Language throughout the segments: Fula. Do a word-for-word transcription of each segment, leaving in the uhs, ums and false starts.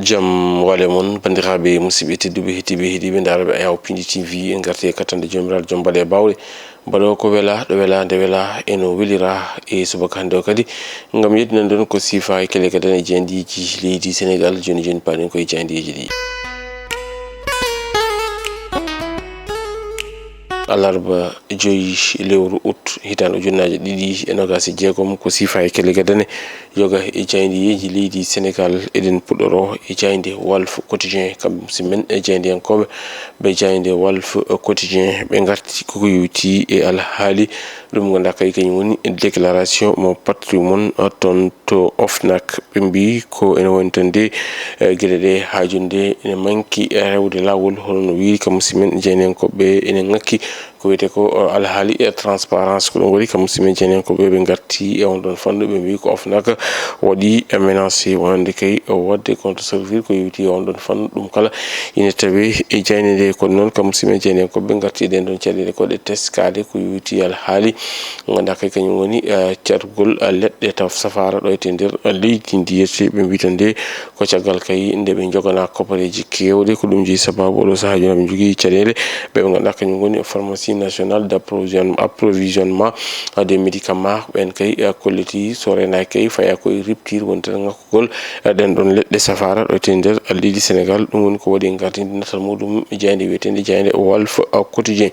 Jam wale mon, banndiraaɓe musidɓe tedduɓe, heɗiiɓe, heɗiiɓe ndaarooɓe Ayaw Pindi T V, en ngarti e kattanɗe Joomiraaɗo, jom mbaɗe baawɗe. Mbaɗo ko wela, ɗo wela, nde wela, e no welira, e subaka hannde o kadi, ngam yeddinande on ko siifa e kele gadane e jaayndiiji leydi Senegaal. Jooni jooni, paaɗen koye jaayndeeji ɗi. Alarba joyi lewru ut, hitaande ujunnaaje ɗiɗi e noogaas e jeegom, ko siifa e kele gadane. Yoga e jaayndeeji leydi Senegaal, eɗen puɗɗoro e jaaynde Walf Quotidien, kam si men e jaayndiyankooɓe ɓe jaaynde Walf Quotidien, ɓe ngarti koko yowti e alhaali ɗum ngannduɗaa kay kañum woni déclaration mo patrimoine toon to OFNAC. Ɓe mbii ko ene woni tan de, eh, geɗe ɗe haajunde ene manki rewde laawol, hono no wiiri kam si men jaayndiyankooɓe ɓe ene ŋakki ko wiyetee ko, eh, alhaali e transparence. Ko ɗum waɗi kam si men jaayndiyankooɓe ɓe ngarti e on ɗon fannu, ɓe mbii ko OFNAC waɗi e menacé wonande kay waɗde contre servir ko yowti e on ɗon fannu. Ɗum kala ine tawe e jaaynde nde. Kono noon kam si men jaayndiyankooɓe ɓe ngarti e ɗen ɗon caɗeele ko ɗe teskaade ko yowti e alhaali ngannduɗaa kay kañum woni, eh, caɗgol, eh, leɗɗe taw safaara ɗo e nder leydi ndi. Yetti ɓe mbii tan de ko caggal kay nde ɓe njogana kopareeji keewɗe. Ko ɗum jeyi sabaabu oɗo sahaa jooni ɓe njogii caɗeele ɓe ɓe ngannduɗaa kañum ngoni pharmacie nationale d'approvisionnement, approvisionnement, ah, des médicaments. Ɓen kay, eh, kolliti so reenaaki kay faya koye rupture woni tan ŋakkugol, eh, ɗen ɗon leɗɗe safaara ɗo e nder leydi Senegaal. Ɗum woni ko waɗi e gardinde natal muɗum jaaynde wiyeteende jaaynde Walf, ah, Quotidien.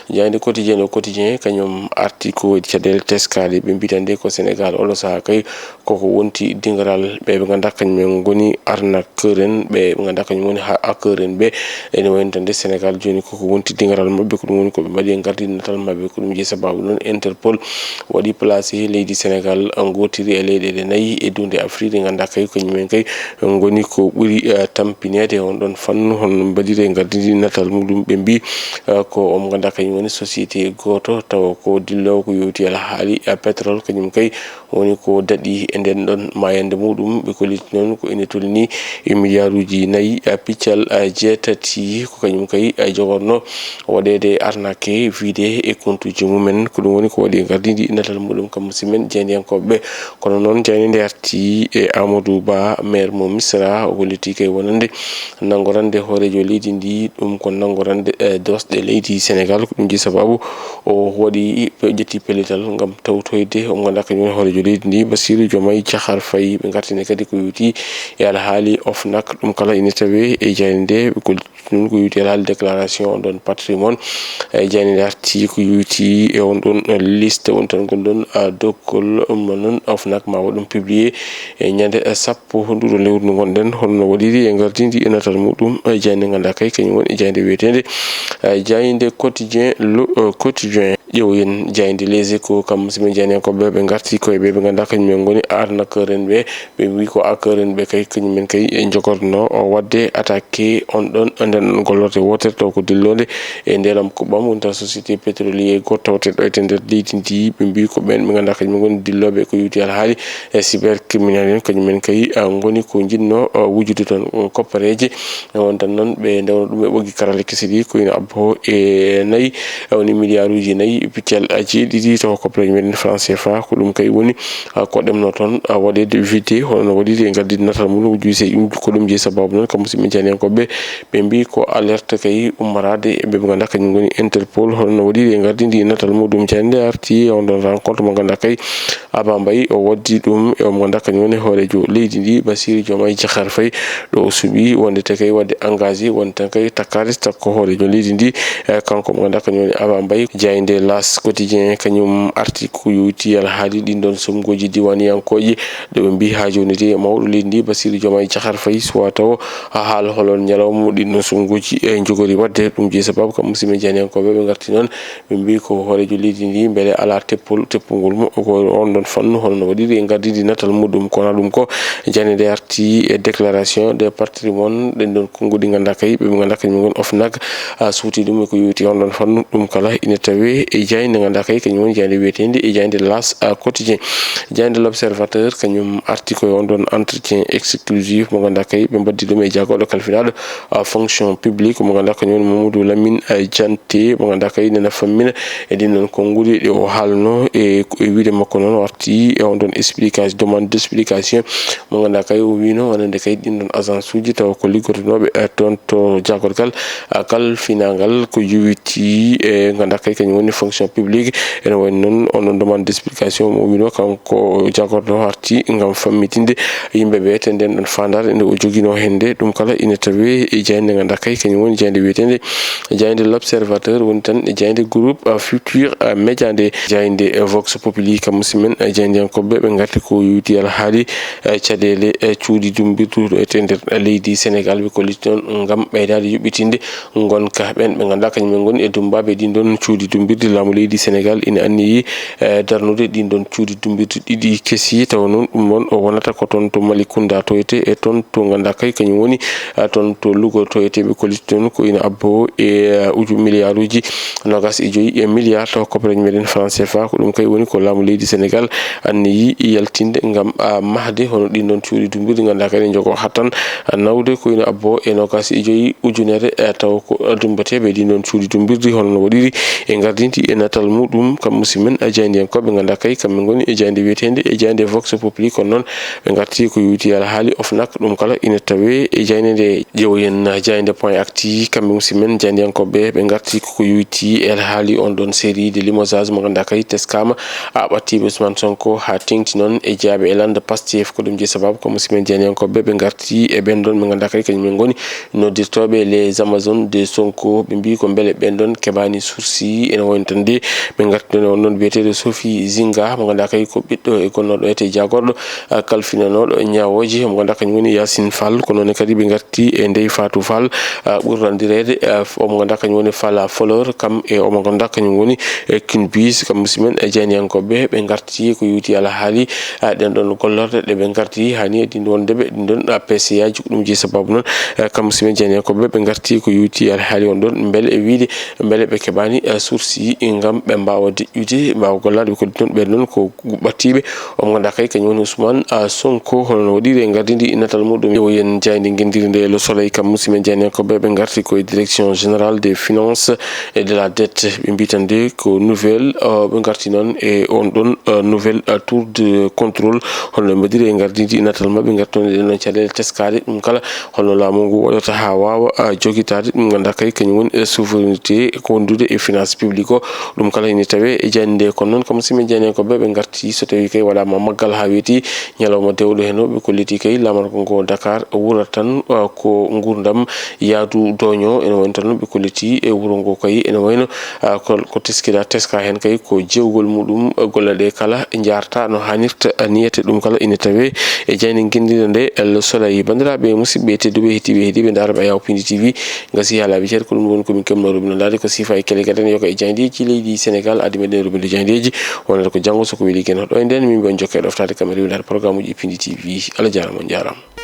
Jaaynde Quotidien, Le Quotidien, kañum arti ko e caɗeele teskaade. Ɓe mbii tan de ko Senegaal oɗo sahaa kay koko wonti dingiral ɓe ɓe ngannduɗaa kañum en ngoni arnaqueur en, ɓe ɓe ngannduɗaa kañum woni ha-, hacker en ɓe. Ene wayno tan de Senegaal jooni koko wonti dingiral maɓɓe, ko ɗum woni ko ɓe mbaɗi e gardinde natal maɓɓe. Ko ɗum jeyi sabaabu noon Interpol waɗi placé leydi Senegaal ngootiri e leyɗeele nayi e duunde Afrik ɗe ngannduɗaa kay kañum en kay ngoni ko ɓuri, eh, tampineede e on ɗon fannu, hono mbaɗiri e gardinde natal muɗum. Ɓe mbii, eh, ko omo ngannduɗaa kañum woni société gooto tawa ko dilloowo ko yowti e alhaali, eh, pétrole, kañum kay woni ko daɗi e nden ɗon maayande muɗum. Ɓe kolliti noon ko ene tolni e miliyaaruuji nayi, a, piccal, a, jeetati, ko kañum kay, a, jogorno waɗeede arnaque, wiide e kontuuji mumen. Ko ɗum woni ko waɗi e gardindi natal muɗum kam si men jaayndiyankooɓe ɓe. Kono noon, jaaynde nde arti e Amadou Ba, maire mo Misra, o holliti kay wonande nanngorande hooreejo leydi ndi, ɗum ko nanngorande, e, doosɗe leydi Senegaal. Ko ɗum jeyi sabaabu o waɗi, o ƴetti pellital ngam tawtoyde, omo ngannduɗaa kañum woni hooreejo leydi ndi, Bassirou Diomaye Diakhar Faye. Ɓe ngartini kadi ko yowiti e alhaali OFNAC. Ɗum kala ine tawe e jaaynde nde. Ɓe kolliti noon ko yowiti e alhaali déclaration on ɗon patrimoine. E jaaynde nde arti ko yowiti e on ɗon liste, woni tan ngol ɗon, a, dokkol mo noon OFNAC ma waɗ ɗum publié e ñande sappo nduɗo lewru ndu ngonɗen, hono no waɗiri e gardindi e natal muɗum, e jaaynde ngannduɗaa kay kañum woni e jaaynde wiyeteende, e, jaaynde Quotidien, Le, e, Quotidien. Ƴeewoyen jaaynde Les Échos, kam si men jaayndiyankooɓe ɓe ngarti koye ɓe ɓe ngannduɗaa kañum en ngoni arnaqueur en ɓe. Ɓe mbii ko hacker en ɓe kay kañum en kay e jogorno o waɗde attaqué on ɗon, nden ɗon gollorɗe wootere taw ko dilloonde e ndeelam ko ɓam woni tan société pétrolier gooto tawte ɗo e nder leydi ndi. Ɓe mbii ko ɓeen ɓe ngannduɗaa kañum en ngoni dillooɓe ko yowiti alhaali e cybercriminel en, kañum en kay, a, ngoni ko njiɗno, a, wujude toon, um, koppareeje. E won tan noon ɓe ndewna ɗum e ɓoggi karale kese ɗi ko ina abbo e nayi, e woni miliyaaruuji nayi piccal, a, jeeɗiɗi tawa koppareeje meɗen franc C F A. Ko ɗum kay woni, a, ko ɗemno toon, a, waɗeede vidé hono no waɗiri e gardinde natal mum, wujude se ɗum. Ko ɗum jeyi sabaabu noon kam musidɓe jaayndiyankooɓe ɓe mbii ko alerte kay ummaraade e ɓe ɓe ngannduɗaa kañum ngoni Interpol, hono no waɗiri e gardindi natal muɗum. Jaaynde nde arti e on ɗon rencontre mo ngannduɗaa kay Aba Mbaye o waddi ɗum e omo ngannduɗaa kañum woni hooreejo leydi ndi, Bassirou Diomaye Diakhar Faye, ɗo o suɓi wonde te kay waɗde engagé, wonde tan kay takkaade so takko hooreejo leydi ndi, e kanko mo ngannduɗaa kañum woni Aba Mbaye. Jaaynde L'As Quotidien kañum arti ko yowiti alhaali ɗin ɗon sumngooji diiwaaniyankooji, ɗo ɓe mbii haa jooni de mawɗo leydi ndi, Bassirou Diomaye Diakhar Faye, suwaa taw haa haala hol on ñalawma mo ɗin ɗon sumngooji e njogori waɗde. Ɗum jeyi sabaabu kam musidɓe jaayndiyankooɓe ɓe ngarti noon. Ɓe mbii ko hooreejo leydi ndi mbele alaa teppol, teppungol mo ko on ɗon fannu, hono no waɗiri e gardindi natal muɗum. Kono ɗum ko jaaynde nde arti e déclaration de patrimoine, ɗen ɗon konnguɗi ngannduɗaa kay, ɓe ngannduɗaa kañum ngoni OFNAC, a, suuti ɗum e ko yowiti on ɗon fannu. Ɗum kala ina tawe e jaaynde ngannduɗaa kay, kañum woni jaaynde wiyeteende e jaaynde L'As, a, Quotidien. Jaaynde L'Observateur kañum arti ko e on ɗon entretien exclusif mo ngannduɗaa kay, ɓe mbaddi ɗum e jaagorɗo kalfinaaɗo, a, fonction publique mo ngannduɗaa kañum woni Mamadou Lamine, a, Diante. Te mo ngannduɗaa kay nena fammina e ɗin ɗon konnguɗi ɗe o haalno e ko e wiide makko noon o arti ti e on ɗon explication, demande d' explication mo ngannduɗaa kay o wiino wonande kay ɗin ɗon agence uji tawa ko liggotonooɓe, eh, toon to jaagorgal, ah, kalfinaangal ko yowiti e ngannduɗaa kay kañum woni fonction publique. Ene woni noon on ɗon demande d' explication mo wiino kanko jaagorɗo arti ngam fammitinde yimɓe ɓe te nden ɗon faandaare nde o joginoo heen nde. Ɗum kala ina tawe e jaaynde ngannduɗaa kay kañum woni jaaynde wiyeteende jaaynde L'Observateur woni tan e jaaynde groupe, ah, Futur, ah, Média nde jaaynde, eh, Vox Populi kam musidɓe men, eh, jaayndiyankooɓe ɓe ngarti ko yowiti alhaali, eh, caɗeele, eh, cuuɗi dummbirɗi ɗo e nder leydi Senegal ɓe kolliti noon ngam ɓeydaade yuɓɓitinde ngonka ɓeen ɓe ngannduɗaa kañum en ngoni e dummbaaɓe ɗin ɗon cuuɗi dummbirɗi. Laamu leydi Senegal ina anniyi, eh, darnude ɗin ɗon cuuɗi dummbirɗi ɗiɗi kesi tawa noon ɗum noon o wonata ko toon to Malicounda to wiyetee e toon to ngannduɗaa kay kañum woni, ah, toon to Louga to wiyetee ɓe kolliti toon ko ina abboo e, ah, uju miliyaaruuji noogaas e joyi e miliyaar tawa koppareeje meɗen franc C F A. Ko ɗum kay woni ko laamu leydi Senegal anniyi yaltinde ngam, ah, mahde hono ɗin ɗon cuuɗi dummbirɗi ngannduɗaa kay ne njogoo hattan, ah, nawde ko ina abboo e noogaas e joyi ujunere, eh, tawa ko, ah, dummbeteeɓe ɗin ɗon cuuɗi dummbirɗi hono no waɗiri e ngardindi e natal muɗum kam musidɓe men, ah, jaayndiyankooɓe ngannduɗaa kay kamɓe ngoni e jaaynde wiyeteende e jaaynde Vox Populi. Kono noon ɓe ngarti ko yowiti alhaali OFNAC, ɗum kala ina tawe e jaaynde nde. Ƴeewoyen jaaynde Point Actu, kamɓe musidɓe men jaayndiyankooɓe ɓe ngarti koko yowiti e alhaali on ɗon série de limogeage mo ngannduɗaa kay teskaama, a ɓattiiɓe Ousmane Sonko haa teeŋti noon e jeyaaɓe e lannda Pastef. Ko ɗum jeyi sabaabu ko musidɓe men jaayndiyankooɓe ɓe ngarti e ɓeen ɗon ɓe ngannduɗaa kay kañum en ngoni noddirtooɓe les Amazones de Sonko. Ɓe mbii ko mbele ɓeen ɗon keɓaani sursis ene wayno tan de ɓe ngarti ɗon e on ɗon biyeteeɗo Sophie Zinga mo ngannduɗaa kay ko ɓiɗɗo e gonnooɗo etee jaagorɗo, ah, kalfinanooɗo ñaawooje, mo ngannduɗaa kañum woni Yacine Fall. Ko noon kadi ɓe ngarti e Ndeye Fatou Fall, ah, ɓurrandireede, ah, omo ngannduɗaa kañum woni Fala Fleur, kam e omo ngannduɗaa kañum woni, eh, Queen Biz, kam musidɓe men, eh, jaayndiyankooɓe ɓe ngarti ko yowiti alhaali, ah, ɗeen ɗon gollorɗe ɗe ɓe ngarti haa ni e ɗin wonde ɓe ɗin ɗon, ah, P C A ji. Ko ɗum jeyi sabaabu noon, eh, kam musidɓe men jaayndiyankooɓe ɓe ngarti ko yowiti alhaali on ɗon mbele e wiyde mbele ɓe keɓaani, eh, sursis ngam ɓe mbaawa deƴƴude, mbaawa gollaade. Ɓe kolliti noon ɓeen ɗon ko ɓattiiɓe. Omo ngannduɗaa kay kañum woni Ousmane, ah, Sonko, hono no waɗiri e ngardindi natal muɗum. Yo yen jaaynde ngenndiri nde Le Soleil kam musidɓe men jaayndiyankooɓe ɓe ngarti ko e direction générale des finances et de la dette. Ɓe mbii tan de ko nouvelle, ah, ɓe ngarti noon e on ɗon, ah, nouvelle, ah, tour de contrôle. Hono no mbaɗiri e ngardindi natal maɓɓe ngarti noon e ɗen ɗon caɗeele teskaaɗe. Ɗum kala hono laamu ngu waɗata haa waawa, ah, jogitaade ɗum ngannduɗaa kay kañum woni, eh, souveraineté ko wondude e finance publique o. Ɗum kala ina tawe e jaaynde nde. Kono noon kam musidɓe men jaayndiyankooɓe ɓe ngarti so tawii kay waɗaama maggal haa weeti ñalawma dewɗo heen o, ɓe kolliti kay lamargo ngo Dakar wuurata tan, ah, ko nguurndam yaadu dooño. Ene wayno tan ɓe kolliti e wuro ngo kay ene wayno, ah, ko, ko teskiɗaa teska heen kay ko jeewgol muɗum, ah, golle ɗe kala njaarta no haanirta, ah, niyete. Ɗum kala ina tawe e jaaynde ngenndire nde Le Soleil. Banndiraaɓe musidɓe tedduɓe heɗiiɓe heɗiiɓe ndaarɓe Ayaw Pindi T V, gasi haa laaɓi ceeɗa ko ɗum woni ko min keɓnoo ɗum no ndaari ko siifa e kele gadan yoga e jaayndeeji leydi Senegal. Addi meɗen ruɓinde jaayndeeji wonata ko janngo so ko weli gen hoɗo e nden min mbiyon jokke e ɗoftaade kam e rewindaade programme uji Pindi T V. Allah jaaraama, on njaaraama.